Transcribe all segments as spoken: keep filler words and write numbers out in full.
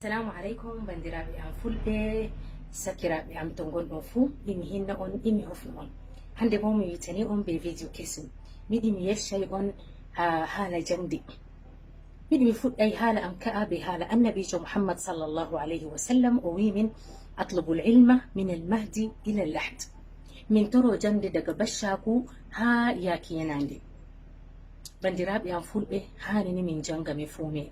Assalamu alaikum, bandiraɓe am fulɓe, sakiraaɓe am to ngonɗon fuu, imi hinna on, imi hofna on. Hannde boo mi witani on bee vidio kesum. Miɗi mi yeccay on haa haala jaŋde. Miɗi mi fuɗɗay haala am ka'a bee haala Annabiijo Muhammad sallallahu alayhi wa sallam, o wi'i min, "Atlubul ilma min al mahdi ila al lahd." Min toro jaŋde daga baccaaku haa yaaki yenaande. Bandiraɓe am fulɓe, haani ni min janga min fuu men.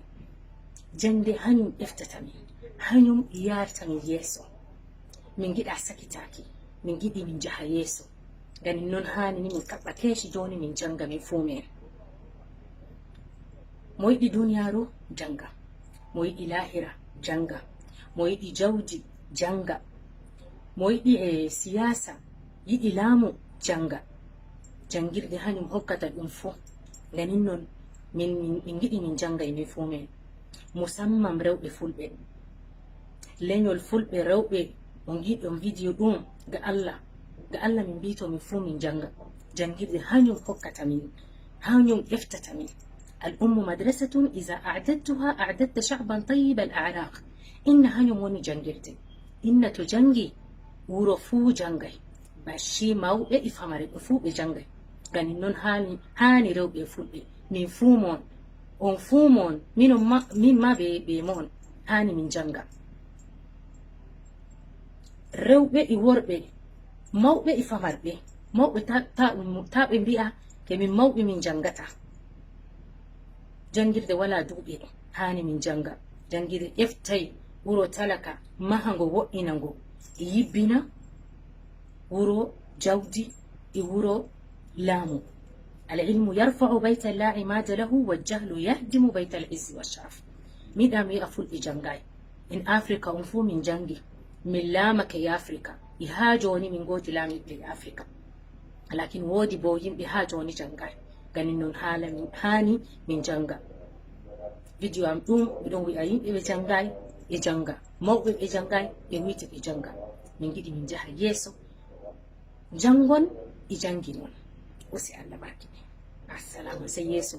Jaŋde hanyum eftata min, hanyum yaarta min yeeso. Min ngiɗa sakitaaki, min ngiɗi min njaha yeeso. Ngam non haani ni min kaɓɓa keeci jooni min janga min fuu men. Mo yiɗi duniyaaru, janga. Mo yiɗi laahira, janga. Mo yiɗi jawdi, janga. Mo yiɗi e siyaasa, yiɗi laamu, janga. Janngirde hanyum hokkata ɗum fuu. Ngam non min, min, min ngiɗi min janga e min fuu men. Musamman rewɓe fulɓe. Lenyol fulɓe rewɓe, on ngiɗi on vidio ɗum ga Allah. Ga Allah min mbiito min fuu min janga. Janngirde hanyum hokkata min, hanyum eftata min. Al ummu madrasatun iza a'dadtaha a'dadta sha'ban tayyibal a'raq. Inna hanyum woni janngirde. Inna to jangi, wuro fuu jangay. Bacci mawɓe e famare ɓe fuu ɓe jangay. Ngam non haani, haani rewɓe e fulɓe. Min fuu mon, on fuu mon, min on ma, min ma be, be mon. Haani min janga. Rewɓe e worɓe, mawɓe e famarɓe, mawɓe ta, ta, ta ɓe mbi'a ke min mawɓe min jangata. Janngirde wala duuɓe, haani min janga. Janngirde eftay wuro talaka, maha ngo, wo'ina ngo, e yibbina wuro jawdi e wuro laamu. Al ilmu yarfa'u bayta la imada lahu, wal jahlu yahdimu bayta al izzi wa sharaf. Miɗa mi wi'a fulɓe jangay. En Afrika on fuu min jangi. Min laamake e Afrika. E haa jooni min ngoodi laamiiɓe e Afrika. Lakin woodi bo yimɓe haa jooni jangaay. Ngam non haala min, haani min janga. Vidio am ɗum, miɗon wi'a yimɓe ɓe jangaay, ɓe janga. Mawɓe ɓe jangaay, ɓe wiyte ɓe janga. Min ngiɗi min njaha yeeso. Jangon e janginon. O si Allah barki. Assalamu, sey yeeso.